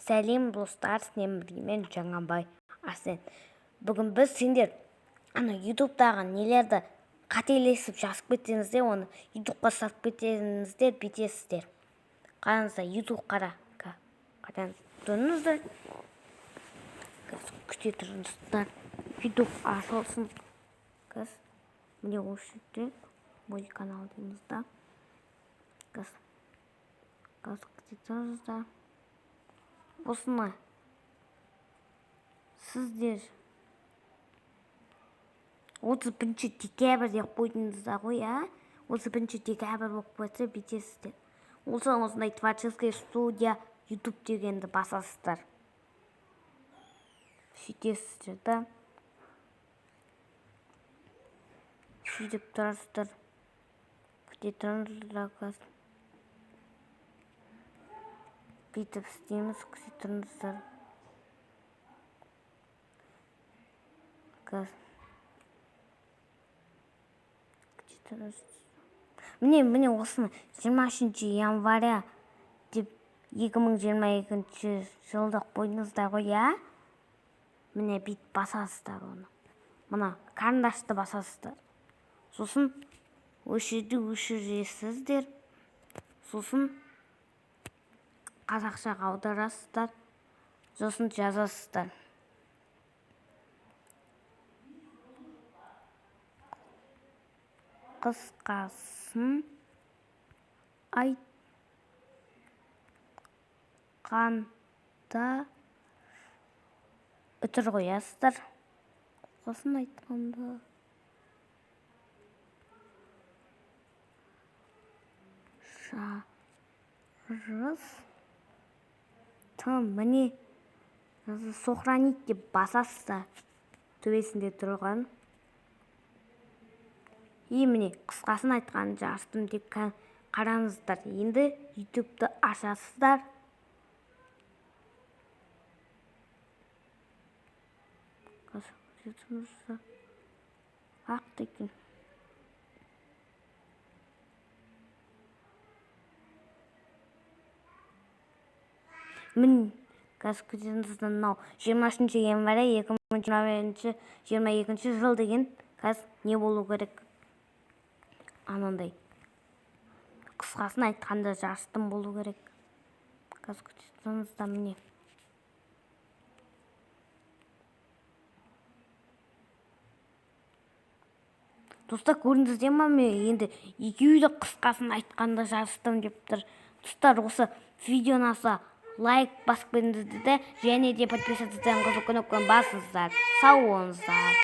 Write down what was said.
Сәлем, достар, сіздермен бірге мен, Жаңабай Арсен. Бүгін біз сендер ана ютубтағы нелерді қателесіп жазып кетсеңіздер, оны ютубқа салып кетсеңіздер, бүйтесіздер. Қараңыздар, ютуб қара. Қараңыз, тұрыңыздар. Күте тұрыңыздар. Ютуб ашылсын. Қазір міне осы жерде мой канал дейміз да. Қазір күте тұрыңыздар. Осыны сіздер 31 декабрь деп қойдыңыздар ғой, а? 31 декабрь болып қойса, бүйтесіздер. Осы осындай творческая студия YouTube дегенді басасыздар. Сөйтесіздер да. Сөйтіп тұрасыздар. Күте тұрыңыздар қазір. Бүйтіп істейміз, күте тұрыңыздар. Қазір. Күте тұрыңыз. Міне, міне осыны 23 января деп 2022 жылда қойдыңыздар ғой, иә? Міне бүйтіп басасыздар оны. Мына карандашты басасыздар. Сосын өшірді өшіресіздер. Сосын қазақшаға аударасыздар. Сосын жазасыздар. Қысқасын айтқанда үтір қоясыздар. Қысқасын айтқанда жарыс міне сохранить деп басасыздар. Төбесінде тұрған. И міне қысқасын айтқан жарыстым деп қараңыздар. Енді ютубты ашасыздар. Ақ екен. Міне қазір күтіңіздер, мынау 23 января 2022 жыл деген қазір не болу керек? Анандай. Қысқасын айтқанда жарыстым болу керек. Қазір күтіңіздер, міне. Достар, көрдіңіздер ма, мен енді екеуі де қысқасын айтқанда жарыстым деп тұр. Достар, осы видеоны аса лайк басып кетіңіздер де, және де подписаться қызыл кнопканы басыңыздар. Сау болыңыздар.